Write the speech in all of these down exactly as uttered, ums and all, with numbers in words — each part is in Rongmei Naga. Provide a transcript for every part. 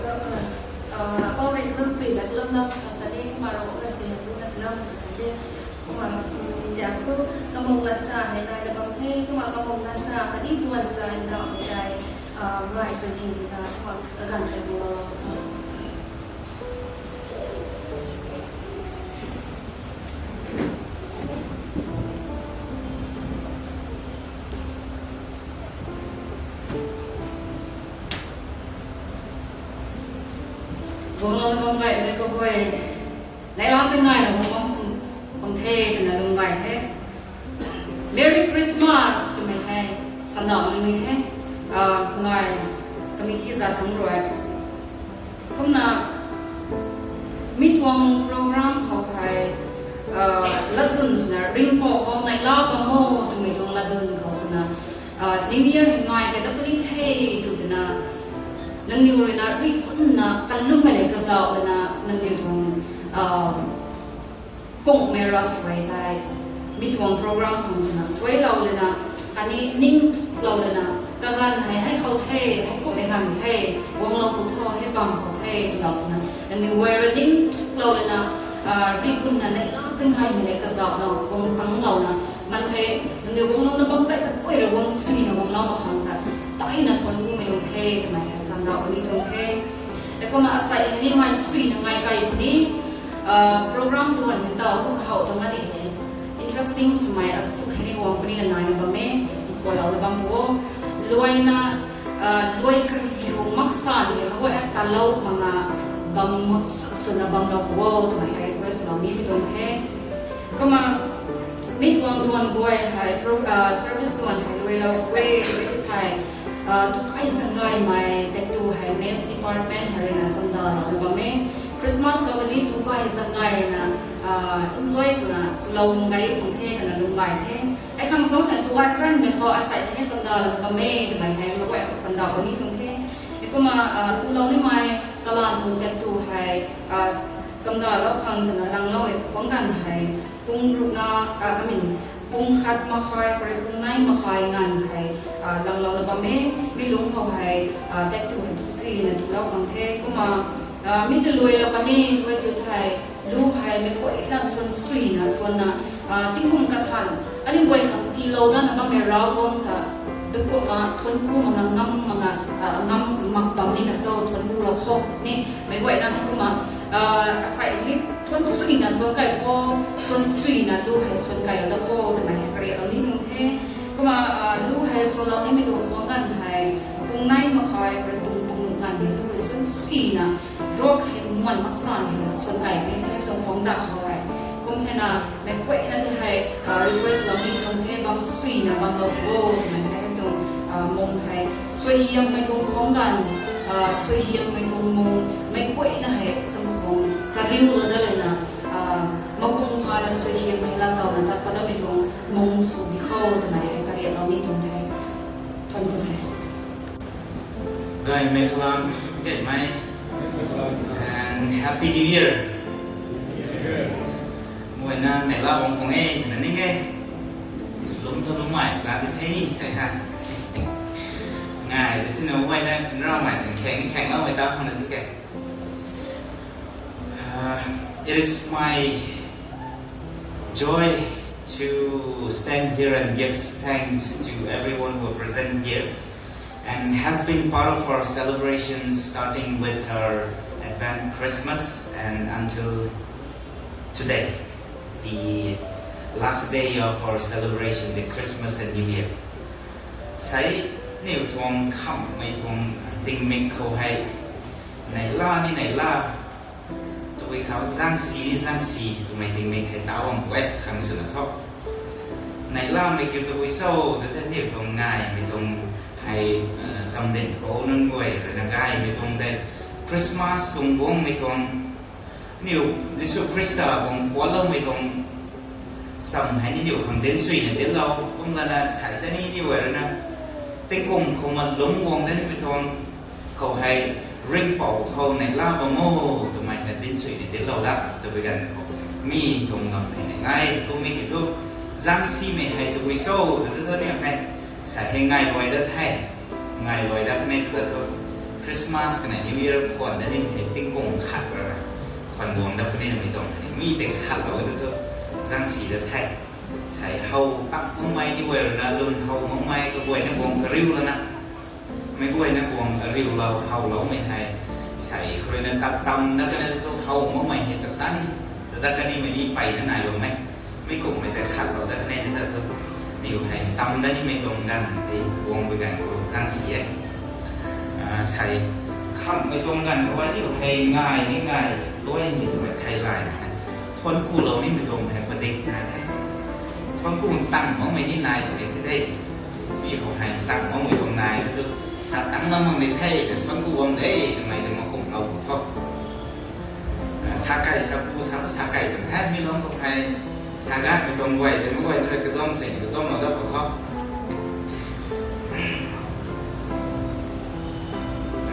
Apou ri kalum sui na kalum na, tani kumna rou ra si na kalum na sui the. Kumna, mm, tiang thu kamung lat sa hei nai na bam the, kumna kamung lat sa khatni tuan sa hei na mei tei, ah, ngai sa ni na, kumna kaganv tei bu la la tho. Guanglou na bam gaymei kaguay, neihla zingay na guang bam khang the twna lung gay the. Merry Christmas twmei hei sandauh nai ni the, ah, ngai committee zat thangc rui. Kumna mi tuang program khou hei, ah, latdyn swna Ringhpouc khou neihla bam o twmei tuang latdyn khou swna, ah, New Year hei ngai kata puni the tw twna nangniw rui na ri kunna kalummei le kazauh lana nangniw tuang, ah, kungmei ra suai tei, mi tuang program khang swna suailou lana, khatni ning tuklou lana, kaganv hei hei khou the, hei kummei ganv the, guanglou pu tho, hei bam khou the twlou twna nangniw guay ra ning tuklou lana, ah, ri kunna neihla zingay mei le kazauh lou guang tangclou na, maansei nangniw guanglouna bam kai ta guay ra guang suina guanglou mak khang ta, taina thuanc kumei lung the twmei hei sandauh ni tuang the. Heikumna asei hei ni ngai suina ngai kai puni, ah, program duan hei ta hu kahaw tuang a di hei. Interesting swmei azu hei ni guang puni na nai na bam e, khualou na bam pu o. Luaina, ah, luai kariu maksan hei maguayna talou mak nga bam mut sut swna bamlou pu o twmei hei request lou ni tuang the. Kumna mi tuang duan guay hei pro-, ah, service duan hei luailou e, luai thei, ah, tu kai zanggaymei, tak tu hei mess department hei rui na sandalou na bam e. Christmas khou tei ni tu kai zanggayna, ah, enjoy swna tulou lung gay khang the twna lung gay the. Hei khang sou sa tu kai ranmei khou asei hei ni sandalou na bam e twmei hei maguay khou sandalou ni tuang the. Heikumna, ah, tulou nimei kalan tuang tak tu hei, ah, sandalou khang twna langlou e khwang ganv hei pung ruhna, ah, I mean, pung khat makhai, kharui pung nai makhai nganv hei, ah, langlou na bam e, mi lungc khou hei, ah, tak tu hei tu suina tulou khang the. Kumna, ah, mi ta luailou kani, tu hei tu thei, lu hei meic guayna suan suina, suanna, ah, tingkum kathan, aniu guay khang tiilou dana bammei Ravguangc ta, dukumna thuanc ku mak nga ngam mak nga, ah, ngam mak bam nina sou thuanc kulou khou ni, meic guayna heikumna, ah, asei hei ni thuanc suina thuanc kai khou, suan suina lu hei suan kailou da khou twmei hei kariaklou ni tuang the. Kumna, ah, lu hei suanlou nimei tuang khwang ganv hei, pung nai makhai, kharui pung pung nganv hei lu hei suan suina, ruak hei muan maksan hei suan kai puni the tuang khwang da khou hei. Kum thena, meic guayna tei hei, ah, request lou ni tuang the, bam suina bamlou pu o twmei hei tuang, ah, mung hei suaihiammei tuang khwang ganv, ah, suaihiammei tuang mung, meic guayna hei samkhwang kariulou dat lana, ah, mapung phana suaihiammei lat kawna tat pat datmei tuang mung sw di khou twmei hei kariaklou ni tuang the. Thuanc ku the. Gaymei kalam, gaymei, and Happy New Year. Guayna neihla bam khang e twna ning e. Lum thu lummei za di the ni sei ha. Ngai di thina guayna nraumei sing kheng ni khengloumei ta khang na di ke. Uh, it is my joy to stand here and give thanks to everyone who are present here and has been part of our celebrations, starting with our Advent Christmas and until today, the last day of our celebration, the Christmas and New Year. Sei niw tuang khammei tuang tingmik khou hei, neihla ni neihla, tabui sa zangsi ni zangsi twmei tingmik hei ta bam e khang swna tho. Neihlamei kiu tabui cho, tei tei niw tuang ngaimei tuang hei, uh, samdin pou nunc guay rui na gaymei tuang tei Christmas tuang guangmei tuang, niw Jisu Khrista guang puanloumei tuang sam hei ni niw khang dinc suina dinclou, kumlana sei ta ni niw guay rui na tingkum khou mat lungc guang da nimei tuang khou hei Ringhpouc khou neihla bam o twmei hei dinc suina dinclou da, tabui ganv khou mi tuang lam hei neihla e, kummei kiu thu zangsimei hei tabui cho, tw tu thu niw hei sei hei ngailuai dat hei, ngailuai dat kanei tu ta thu, Christmas kaniw New Year khwan dat nimei hei tingkum khat ra khwan guang dat puni namei tuang hei mi tei khatlou tu thu zangsi dat the. Sei how tang makmei ni guay ruina lwn how makmei kaguayna guang kariu lana meic guayna guang ariulou howloumei hei sei khou ruina tat tam dat kaniw tu how makmei hei tasan dat kanimei ni peyna nai bammei. Mi kummei tei khatlou dat kanei ni ta thu niw hei tam dat nimei tuang ganv tei guang bui ganv khou zangsi e. Sei khamhmei tuang ganv khou aniu hei ngai ni ngai luaimei tu thei layna hei thuanc kulou nimei tuang hei padik nai the. Thuanc ku tang makmei ni nai puni the de. Mi khou hei tang makmei tuang nai tu sa tang lam mak ni the ta thuanc ku bam de twmei tei makumlou tho. Sa kai sa pu sa ta sa kai kan the mi lung khou hei sa gaymei tuang guay tei meic guay na rui kadam sini kadamlou dat khou tho.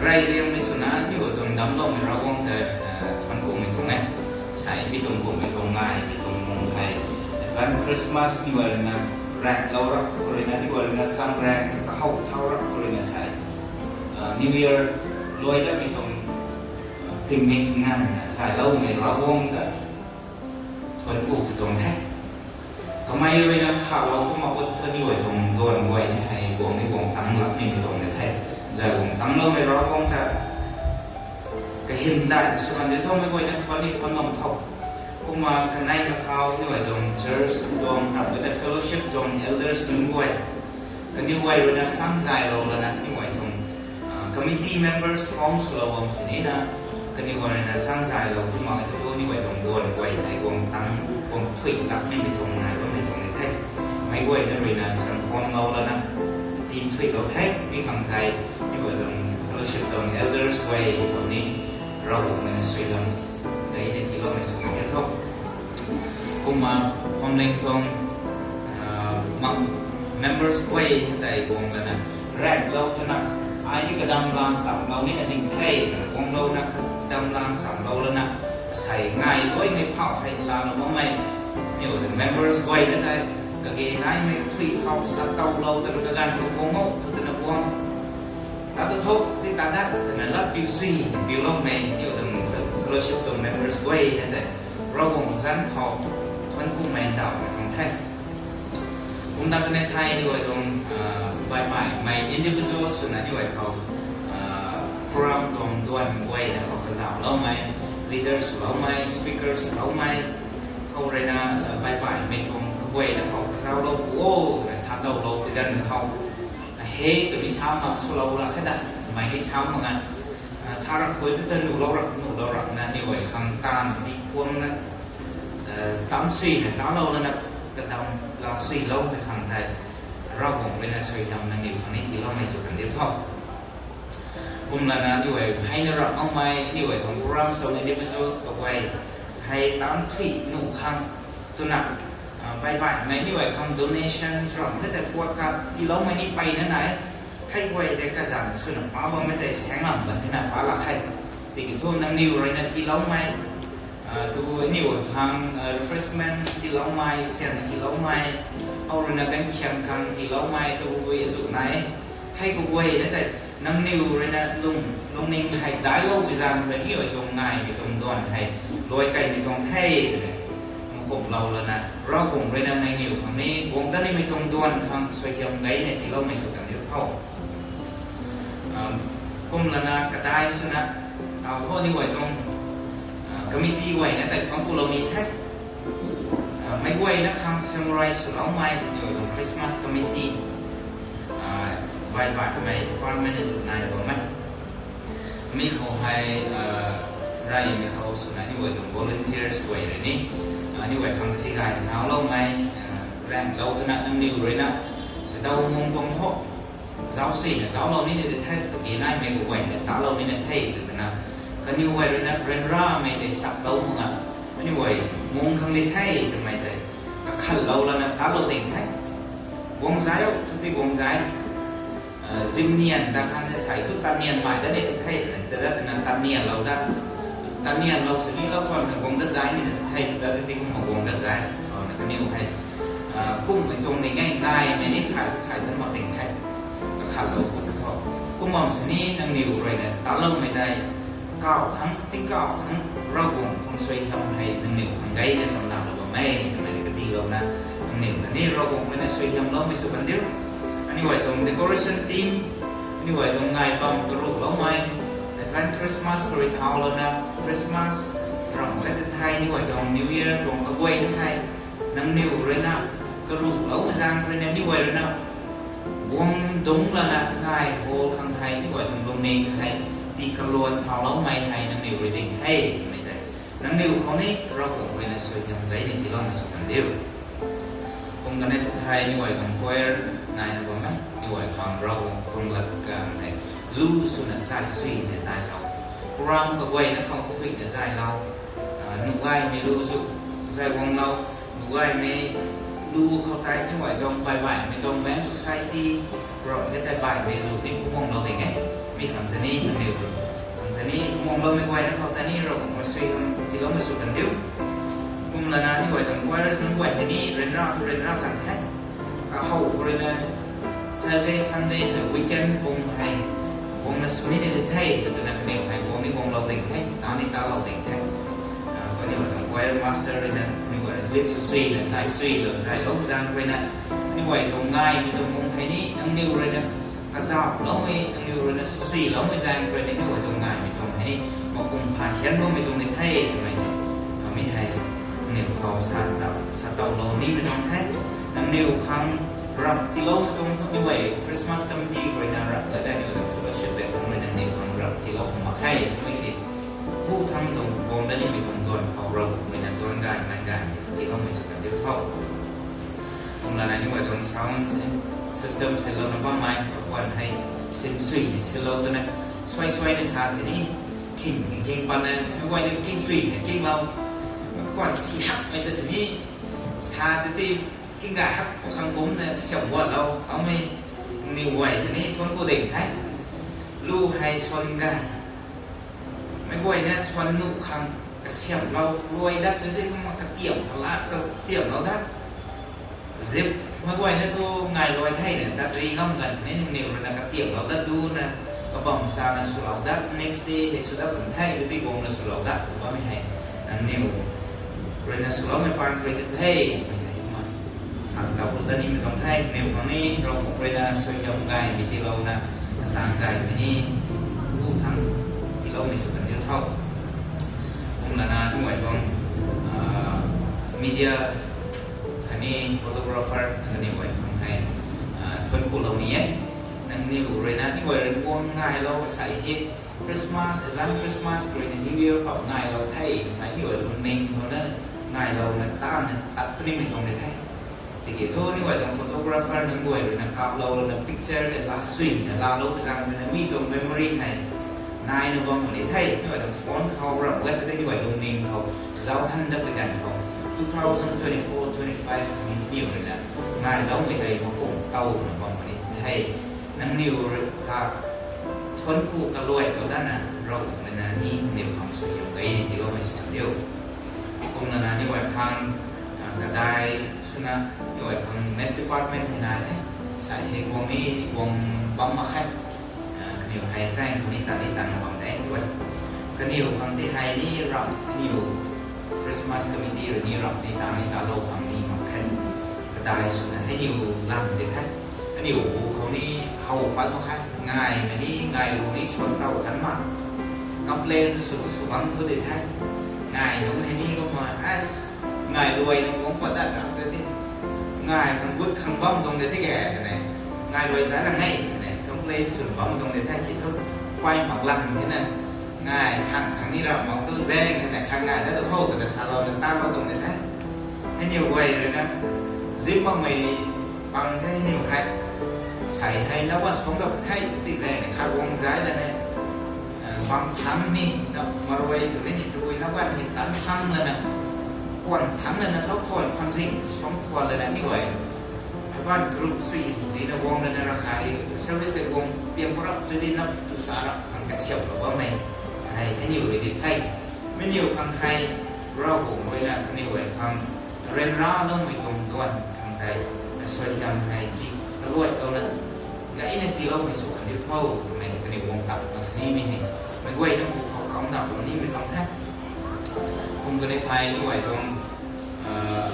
Rey liangmei swna aniu tuang damcloumei Ravguangc ta thuanc kumei tuang e. Sei mi tuang kummei tuang ngai mi tuang mung hei Advance Christmas ni guay ruina raklou rap khou ruina ni guay ruina chang rak kahow thau rap khou ruina sei New Year luai datmei tuang tingmik nganvna zayloumei Ravguangc ta thuanc ku pi tuang the. Kamei ruina khalou thu mak pat thu ni guay tuang duan guay ni hei guang ni guang tang lak nimei tuang ni the. Zay guang tangcloumei Ravguangc ta kahymdai sw kan di tho meic guayna thuanc ni thuanc bam khou. Kumna kanei mak khou ni guay tuang church tuang ramh kata fellowship tuang elders nunc guay kaniw guay ruina sangzaylou lana ni guay tuang committee members form swlou bam sinina kaniw guay ruina sangzaylou tu mak tu tu ni guay tuang duan guay tei guang tang guang thuy lak nimei tuang nai bammei tuang ni the. Meic guayna ruina sangkhanlou lana team thuylou the mi khang tei ni guay tuang fellowship tuang elders guay khou ni Ravguangc ruina suaihiam dei ni tiiloumei sw kan di tho. Kumna phuamling tuang members guay na tei guang lana raklou twna ai ni kadam lan chamlou nina ding the twna guanglouna kadam lan chamlou lana asei ngai luaimei phauh hei laalou makmei ni guay tuang members guay na tei kage naimei kathui khou sa towlou twna kaganv khou guang o tu twna guang. Tat ta tho ti tat dat twna lat piu sui piuloumei ni guay tuang fellowship tuang members guay na tei Ravguangc zanc khou thuanc kumei ndauhmei tuang the. Kumna kanei thei ni guay tuang baihmei individual swna ni guay khou program tuang duan guayna khou kazauhloumei, leader swloumei, speaker swloumei khou ruina baihmei tuang kaguayna khou kazauhlou pu o twna sa towlou pi ganv khou he tw ni sa mak swlou lak khe da twmei ni sa mak a sa rap khui tu ta nuhlou rap nuhlou rapna ni guay khang taanv di kuangna taanv suina taanclou lana kadam la suiloumei khang tei Ravguangc ruina suaihiam nangniw khang ni tiiloumei sw kan di tho. Kumlana ni guay heina rap makmei ni guay tuang program tuang individuals kaguay hei taanv thuy nuh khang twna baihmei ni guay khang donations ram khe tei puat khat tiiloumei ni peyna nai. Hei guay tei kazanc swna pa bammei tei saenglam ban thena pa lak khe. Tiki thu nangniw ruina tiiloumei tu aniw khang refreshment tiiloumei, syan tiiloumei, hou ruina gankhiam khang tiiloumei tu bui azuh nai. Hei kaguay na tei nangniw ruina lung lungning hei dailoumei zaeng rui ni guay tuang ngaimei tuang duan hei luai kaimei tuang the twna makumlou lana Ravguangc ruina nangniw khang ni guang dat nimei tuang duan khang suaihiam gayna tiiloumei sw kan diu tho. Kumlana kadai swna taw tho ni guay tuang committee guayna tei thuanc kulou ni the. Meic guayna khang summarize swloumei ni guay tuang Christmas committee baihmei department ni sw nai na bammei mi khou hei reymei khou swna ni guay tuang volunteers guay rui ni ni guay khang si gay zaucloumei raenglou twna nangniw ruina sadaw mung tuang tho zauc sina zauclou nina di the, kage naimei kaguay hei taanclou nina the tw twna kaniw guay ruina ryanramei tei chaplou mak a, aniw guay mung khang di the twmei tei kakhatlou lana taanclou ding the. Guang zai o thu ti guang zai zimnian ta khang na sei thu tannianmei dat ni di the twna ta dat twna tannianlou dat tannianlou sini lou thuan khang guang dat zai nina di the tw dat ti kumna guang dat zai. Ana kaniw hei kummei tuang ni ngai ngaimei ni thay thay tan mak ding the. Kakhatlou khou tho Kumna sini nangniw ruina taloumei tei, kau thangc, tingkauh thangc, Ravguangc tuang suaihiam hei nangniw khang gayna samdalou bam e, twmei ta kadilouna, nangniw ta ni Ravguangc ruina suaihiamloumei sw kan diu. Aniu guay tuang decoration team, aniu guay tuang ngai bam karuhloumei, Advance Christmas khou rui thaulouna, Christmas ram khat tei thei, aniu guay tuang New Year tuang kaguayna hei, nangniw ruina, karuhloumei zaeng ruina, aniu guay ruina, guang dungc lana ngai hall khang hei, aniu guay tuang lungning hei, tii kaluan thauloumei hei, nangniw rui ding the, twmei tei. Nangniw khou ni Ravguangc ruina suaihiam gayna tiiloumei sw kan diu. Kum kanei tei thei, aniu guay tuang choir naina bam e, aniu guay khang Ravguangc tuang lat kan tei, lu swna zay suina zaylou. Program kaguayna khou thuina zaylou. Ah, nuh gaymei lu zu zay guanglou. Nuh gaymei lu khou tei aniu guay tuang baih baihmei tuang Men's Society, ram khat tei baihmei zu ni phungc guanglou ding e. Mi khang ta ni, nangniw khang ta ni, phungc guangloumei guayna khou ta ni, Ravguangc rui suaihiam tiiloumei sw kan diu. Kumlana aniu guay tuang choirs nunc guay hei ni, ryanra thu ryanra kan the. Kahow khou ruina, Saturday, Sunday hei weekend pum hei, guangna sw ni ni the, twna kaniw hei guang ni guanglou ding the, ta ni talou ding the. Ah, kaniw tuang choir master ruina, kaniw guay lead sw suina, zay suilou, zaylou zaeng ruina, aniu guay tuang ngaimei tuang mung hei ni, nangniw ruina, kazauhloumei, nangniw ruina sw suiloumei zaeng ruina, aniu guay tuang ngaimei tuang hei ni, makum pha hianloumei tuang ni the, twmei hei. Ami hei, nangniw khou sa tau, sa taulou nimei tuang the. Nangniw khang rap tiiloumei tuang, aniu guay Christmas committee ruina rap, kata aniu guay tuang fellowship bak thangc ruina nangniw khang rap tiilou khang mak khe, twmei ki. Hu thangc tuang guang da nimei tuang duan khou Ravguangc ruina duan gaymei gaymei tiiloumei sw kan diu tho. Kumlana aniu guay tuang sound system sinlouna bammei, akhwan hei sin suina sinlou twna, suai suaina sa sini, king, king, king patna, mi guayna king suina kinglou. Akhwan si hakmei ta sini, sa tei ti, king gay hak pa khang kumcna siam guatlou, aumei, ni guay ta ni thuanc ku ding the. Lu hei suan gay. Meic guayna suan nuh khang kasiamhlou luai dat tu di kumna katiam phala katiamlou dat. Zip meic guayna thu ngai luai thei na tat ri ngam kan sini nangniw ruina katiamlou dat duna kabam sana swlou dat next day hei sw dat bam the tu di guangna swlou dat tu bammei hei nangniw ruina swloumei paan rui ta the twmei hei kumna sa tau lu dat nimei tuang the. Nangniw khang ni Ravguangc ruina suaihiam gaymei tiilouna kasang gaymei ni hu thangc tiiloumei sw kan diu tho. Kumlana aniu guay tuang media khatni photographer nangniw guay khang hei thuanc kulou ni e. Nangniw ruina aniu guay rui guang ngailou sa hei Christmas, Advance Christmas, ruina New Year khou ngailou the twmei aniu guay lungning khou na ngailouna tana tat punimei tuang ni the. Tiki thu aniu guay tuang photographer nunc guay ruina kaplou louna picture tei la suina laalou zaeng ruina mi tuang memory hei naina bam puni the. Aniu guay tuang phone khou rap ga ta aniu guay lungning khou zauc han dat pui ganv khou two thousand twenty-four twenty-five aniu ruina ngailoumei tei makum tawna bam puni the. Nangniw rui ta thuanc ku kaluailou dana Ravguangc ruina ni nangniw khang suaihiam gay ni tiiloumei sw kan diu. Kumlana aniu guay khang kadai swna aniu guay khang mess department hei nai the. Sa hei guang ni guang bam mak khe. Kaniw hei zaeng khou ni tan ni tan bam de tu e. Kaniw khang ti hei ni rap aniu Christmas committee rui ni rap ni tan ni talou khang ni mak khe. Kadai swna hei niw lam de the. Aniu hu khou ni how pat mak khe. Ngaimei ni ngailu ni suan tow kan mak. Complain thu sw thu sw bam thu de the. Ngai nunc hei ni kumna ngai luaina guang pat dat rap ta di. Ngai khang gut khang bam tuang de tike twna. Ngai luai zai lang e twna complain sw bam tuang de the ki thu. Pay mak lang thena. Ngai khang khang ni rap mak tu zaeng na khang ngai ta tu khou twna salouna tan bam tuang de the. Hei niw guay ruina zip makmei pang the hei niw hei. Sei hei na wan suang ta the ti zaeng na kha guang zai lana. Bam thangc ni na maruai tu ni ni tui na wan hei tan thangc lana. Khwan thangc lana lou khwan khwan zing suang thuan lana ni guay. Hei ban group sui rina guang lana rakhai service hei guang piang rap tu di nap tu sa rap khang kasiamlou bammei. Hei hei niw rui di the. Mi niw khang hei Ravguangc ruina kaniw guay khang ryanraloumei tuang duan khang tei suaihiam hei ti kaluailou na. Gayna tiiloumei sw kan diu tho, twmei kaniw guang tap mak sini mi hei. Meic guayna bu khou kam tap lou nimei tuang the. Kum kanei thei ni guay tuang, ah,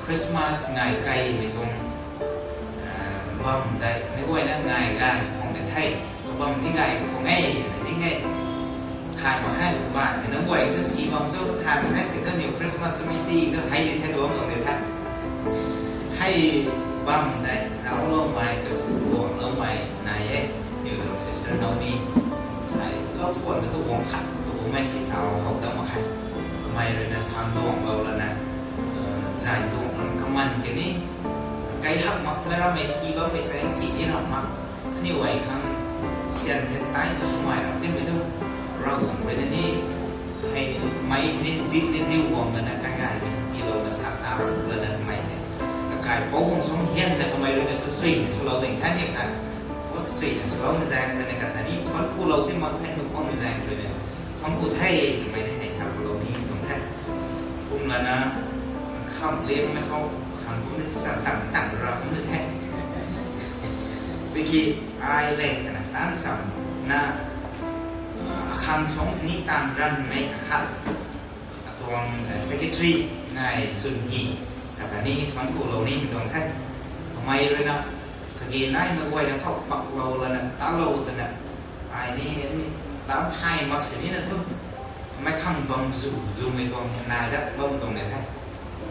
Christmas ngai kaimei tuang, ah, bam tei, meic guayna ngai gay khang de the. Kabam ni gay khang e, twna ting e. Thay mak khe, baihmei nunc guay tu si bam cho tu thay mak khe, tiki thu aniw Christmas committee tu hei di the, tuang tuang di the. Hei bam tei zaucloumei, kasu guangloumei nai e. Aniw tuang sister Naomi, sai lou thuan tu guang khat tu guangmei ki tau how dam mak khe. Kamei ruina san duanglou lana, eh, zay duang lana kaman kani, kai hak mak mei rammei tii bammei saengsi ni ram mak. Aniw guay khang syan hei tai swmei ram timei tu, Ravguangc rui na ni, hei, mei ni diu ni diu guang lana kai gaymei tiilouna sa sa ram lana kamei hei, kakaipouc guang sung hianna kamei rui na sw suina swlou ding the ni ta. Khou sw suina swloumei zaeng rui na kata ni thuanc kulou ti mak the, nuh makmei zaeng rui na thuanc ku the, twmei ni hei sa kulou ni tuang the. Kum lana, kham liangmei khou, khang kum ni sa tang tang ra kum ni the. Tiki ai le twna tan sam na, ah, akhang song sini tan ranmei akhat, atuang, eh, secretary nai swn hi, kata ni thuanc kulou nimei tuang the. Kamei rui na, kage naimei guayna khou paklou lana talou twna, ai ni, ni tan thay mak sini na thu, mei khang bam zu, zumei tuang nai dat bam tuang ni the.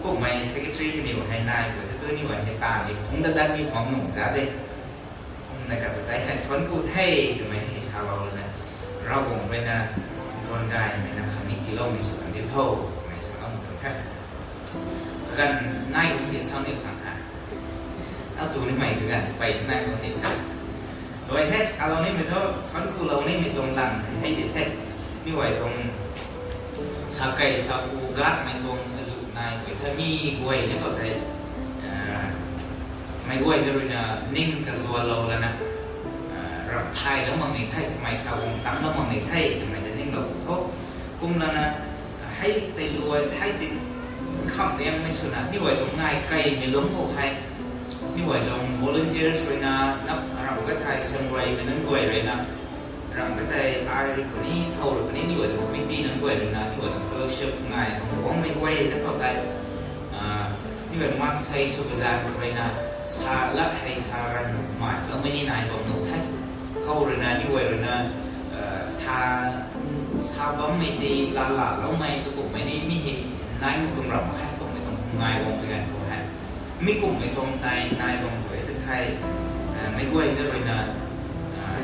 Kummei secretary kaniw hei nai khou te tu ni guay hei ta ni phungc dat dat ni bam nuh za de. Kumna kata tei hei thuanc ku the, twmei hei salou lana, Ravguangc rui na, nruan gaymei na khang ni tiiloumei sw kan diu tho, twmei salou tuang the. Kaganv nai kum ti sa ni khang ha. Atu nimei kaganv pey nai kum ti sa. Luai the, salou nimei thu, thuanc kulou nimei tuang lang hei di the. Ni guay tuang sa kei sa ku gatmei tuang azu nai guay the, mi guay ni khou tei, ah, meic guay ni rui na ning kazuanlou lana, ah, ram thaylou mak ni the, kamei sa guang tanglou mak ni the, twmei ta ninglou tho. Kum lana, hei tei luai, hei ti kham liangmei swna, ni guay tuang ngai kaimei lungc khou hei, ni guay tuang volunteers rui na, nap ram ka thei sangruaimei nunc guay rui na, ram ka tei ai rui puni, thow rui puni, ni guay tuang committee nunc guay rui na, ni guay tuang fellowship ngai khang guangmei guay na khou tei, ah, ni guay maansei sw kazanc rui na, sa lat hei sa ranv mailoumei ni nai bam nuh the. Khou rui na, ni guay rui na, ah, sa, sa bammei ti laalaloumei tu kummei ni mi hei nai kum ram mak khe, kummei tuang ngai guangmei ganv khou hei. Mi kummei tuang tei nai bam guay ta thei, ah, meic guay na rui na, ah,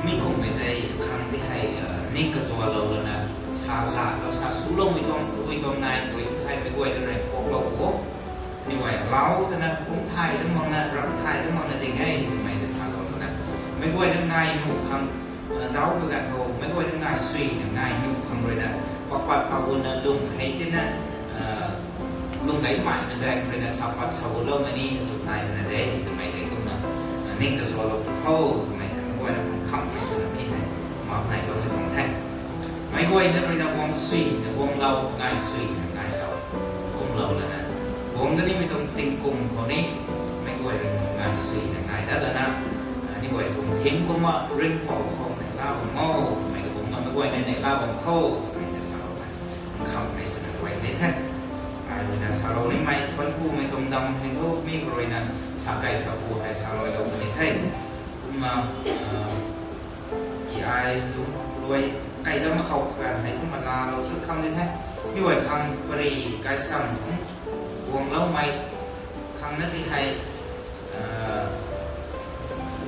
mi kummei tei khang ti hei, ah, ning kazuanlou lana, sa laalou, sa suloumei tuang, tabui tuang nai guay ta thei meic guay na rui kuaklou o. Ni guay lau twna, pum thay ta makna, ram thay ta makna ding e, twmei ta salou lana. Meic guay na ngai nuh khang, ah, zauc pu ganv khou, meic guay na ngai suina, ngai nuh khang rui na, papat pabunna lung hei tina, ah, lung gay mai na zaeng rui na sa pat sa guloumei ni, sw nai twna de, twmei de kumna, ah, ning kazuanlou pu tho, twmei hei, meic guay na kum khammei swna ni hei, mak nai loumei tuang the. Meic guay na rui na guang suina guanglou, ngai suina ngailou, kumlou lana. Guang da nimei tuang tingkum khou ni, meic guay rui na ngai suina ngai dat lana, ah, ni guay tuang theme kumna, Ringhpouc khou neihla bam o, twmei ta kumna meic guay na neihla bam tho, twmei ta salou na. Khammei swna guay ni the. Ai rui na salou nimei thuanc kumei tuang dam hei thu, mi khou rui na sa kei sa ku hei saloilou puni the. Kumna, ah, ki ai tu luai kai dam khou kan hei kumna laalou sw khang ni the. Mi guay khang pari kai sam kum guangloumei khang na ti hei, ah,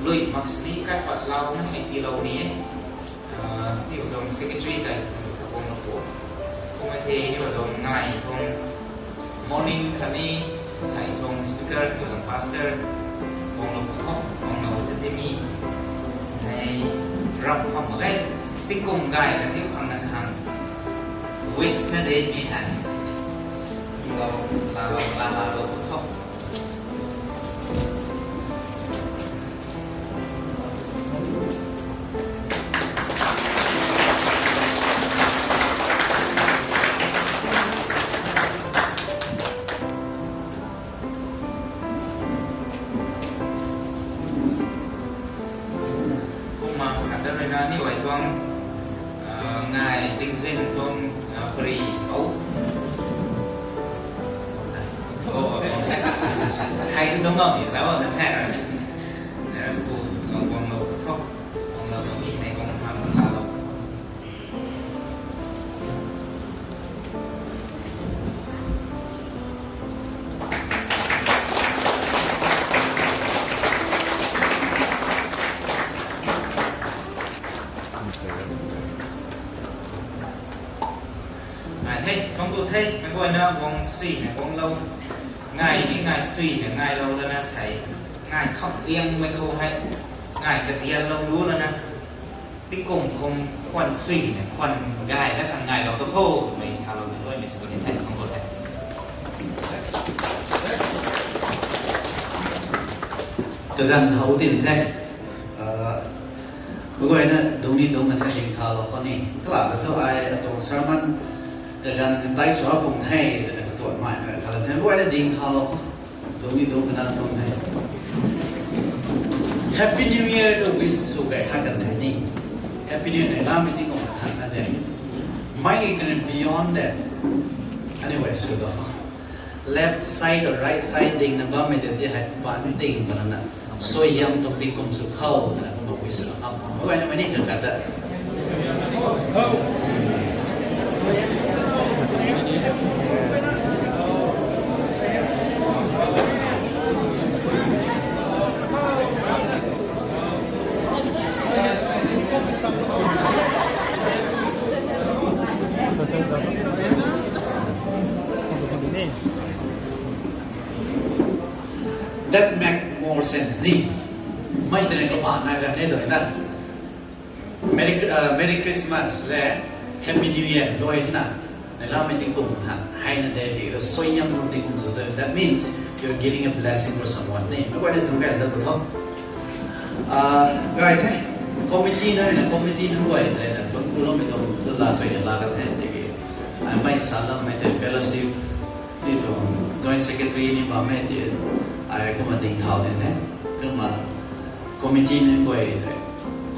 lui mak sini kai patlouna hei tiilou ni e. Ah, niw tuang secretary tei, niw ta guanglou pu. Kumna the niw tuang ngai tuang morning khatni, sai tuang speaker, niw tuang pastor, guanglou pu tho, guanglou ta ti mi. Hei, rap kham mak e, tingkum gay na niw khang na khang. Wish na de mi han. Lou, laalou, laalou pu tho. Ai tingzin tuang, ah, pari, oh. Oh, oh, oh. Thei tu tuang bam ni, zauc na thei ra. Nurse pu, tuang, tuang lou tu thok. Tuang lou tu mi, nei tuang tham tham lou. Ngai the, thuanc ku the, meic guayna guang sui na guang lou. Ngai ni ngai sui na ngai lou lana sei. Ngai kham liangmei khou hei. Ngai kadian lou lu lana. Tingkum khum khwan sui na khwan gay na khang ngai lou tu khou, twmei salou ni luaimei sw ni the, thuanc ku the. Kaganv how tin the. Ah, meic guayna dungc ni dungc kan the ding thalou khou ni. Kalam ta thu ai atuang sermon kaganv tei sw pung the, twna katuanmei na khalou the. Meic guayna ding thalou khou. Dungc ni dungc kana tuang the. Happy New Year tu wish sw kei khat kan the ni. Happy New Year neihlamei tingkum kathan na de. Mei twna beyond that. Anyway, sw do. Left side or right side ding na bammei tei ti hei ban ding bana na. Suaihiam tuang tingkum sw khou twna kumna wish sw kham. Meic guayna mei ni kakata. That make more sense ni. Mei twna kabah nai ra ne doi na. Merry, uh, Merry Christmas le Happy New Year luai na. Neihlamei tingkum than hei na de ti suaihiam tuang tingkum sw de. That means you're giving a blessing for someone ni. Meic guayna tu kei da pu tho. Ah, gay the. Committee na, na committee nunc guay tei na thuanc ku loumei tuang thu la suai na la kan the tiki. Ai mei salammei tei fellowship ni tuang joint secretary ni bammei ti ai kumna ding thau tin the. Kumna committee nunc guay tei.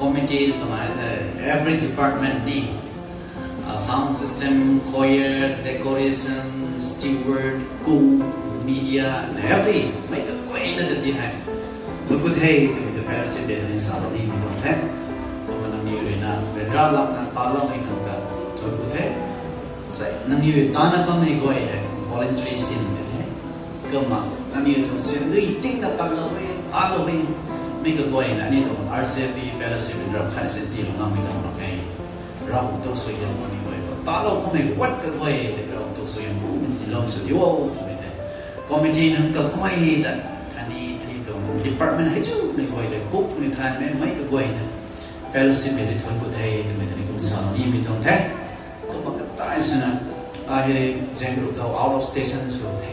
Committee tuang ai the every department ni. Ah, sound system, choir, decoration, steward, cook, media, and every, mei kaguayna ta ti hei. Thuanc ku the, twmei ta fellowship de ni salou nimei tuang the. Kumna nangniw rui na, ryanra lakna taloumei khang ta thuanc ku the. Sei, nangniw rui tana bammei guay hei, voluntary sin de the. Kumna, nangniw tuang sindui tingna tanlou e, tanlou e. Mei kaguayna, aniu tuang R C F B fellowship in rap khat sin tiilou ngammei tuang mak e. Ravguangc tuang suaihiam aniu guay khou talou kummei wat kaguay tei Ravguangc tuang suaihiam bumei tiilou sw diu o twmei tei. Committee nunc kaguay ta khatni aniu tuang department hei chumei guay tei cook ni thaymei mei kaguayna fellowship hei tei thuanc ku the twmei tei ni kum salou nimei tuang the. Kumna katai swna, ai hei zaeng ruh khou out of station sw the.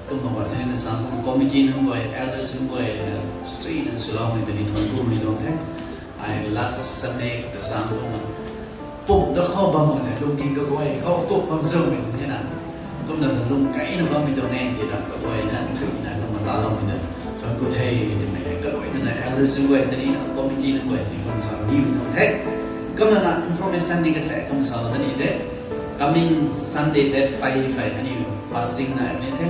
Kumna khwan sini na sang kum committee nunc guay, elders nunc guay na, chuina swloumei tei ni thuanc kumei tuang the. Ai last Sunday ta sang kumna pum da khou bam mak se, lungning kaguay khou kum bam zoumei the na. Kumna ta lung kaina bammei tuang e, ti ram kaguayna thuina kumna taloumei ta thuanc ku the, twmei hei kaluai twna elders nunc guay tei ni na, committee nunc guay tei ni kum salou nimei tuang the. Kumna na information ni kasa kum salou da ni the. Coming Sunday, date five hei aniu fasting nai ni the.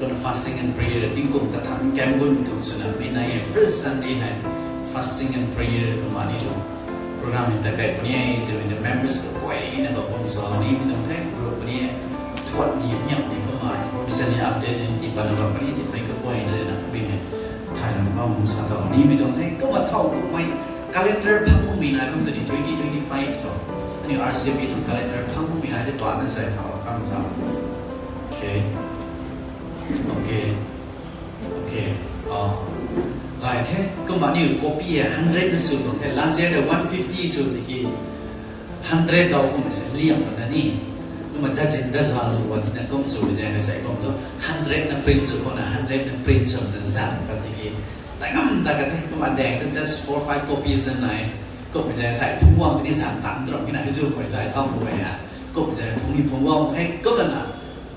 Kumna fasting and prayer tingkum kathan kam gun tuang swna mi nai e. First Sunday hei fasting and prayer kumna aniu tuang program hei ta kai puni e, twmei ta members kaguayna khou kum salou nimei tuang the, group puni e, thuan ni, miam ni, kumna information ni, update ni tii patna bam puni, ti mei kaguayna rui na mi hei thaylou na bam kum sa tau nimei tuang the. Kumna thau kummei calendar phang mumei nai bam tei ni twenty twenty-five thu. Aniu R C B tuang calendar phang mumei nai tei patna sai thau kam sa. Okay. Okay. Okay. Ah. Gay the, kumna aniu copy hei hundred na sw tuang the. Last year ta one fifty sw tiki hundred tau kum se liam na ni. Kumna dazin dazan lu wa tina kum sw zaeng sai kum tu hundred na print sw khou na hundred na print sw na zan pat tiki. Tai ngam ta ka the, kumna daeng tu just four five copies na nai. Kum zaeng sai phungc guang tini zan tang drop ni na hei zu koi zai thau kum e ha. Kum zaeng phungc ni phungc guang khe kumna na.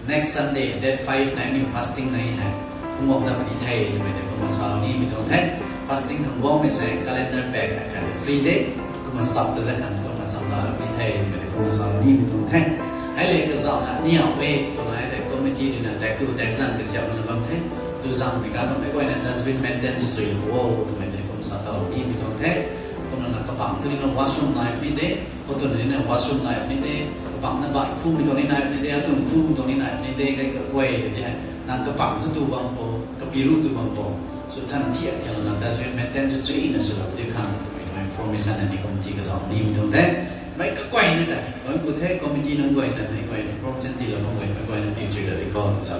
Next Sunday, date five nai ni fasting nai hei. Phungc guang dat puni the, twmei tei kumna salou nimei tuang the. Fasting khang guangmei se calendar pack hei khat free de. Kumna sap ta dat khang kumna sap ta dat puni the, twmei tei Sa nimei tuang the. Hei le kazauhna niau e twna hei tei committee ruina tak tu tak zang kasiamna bam the. Tu zangmei ganv khou meic guayna dustbin maintain sw sui lou o twmei tei kum sa taw nimei tuang the. Kumna na kapang tu ni na washroom nai puni de, hotu ni na washroom nai puni de, kapang na bai khumei tuang ni nai puni de, athun khumei tuang ni nai puni de, kai kaguay de, nang kapang tu tu bam po, kapiru tu bam po. Sw than thiak thiak lana dustbin maintain sw chuina sw lou di khang twmei tuang information na ni committee kazauh nimei tuang the. Mei kaguayna tei tuang ku the, committee nunc guay tei meic guay information tiilou nunc guay meic guayna piu chui la di khou sa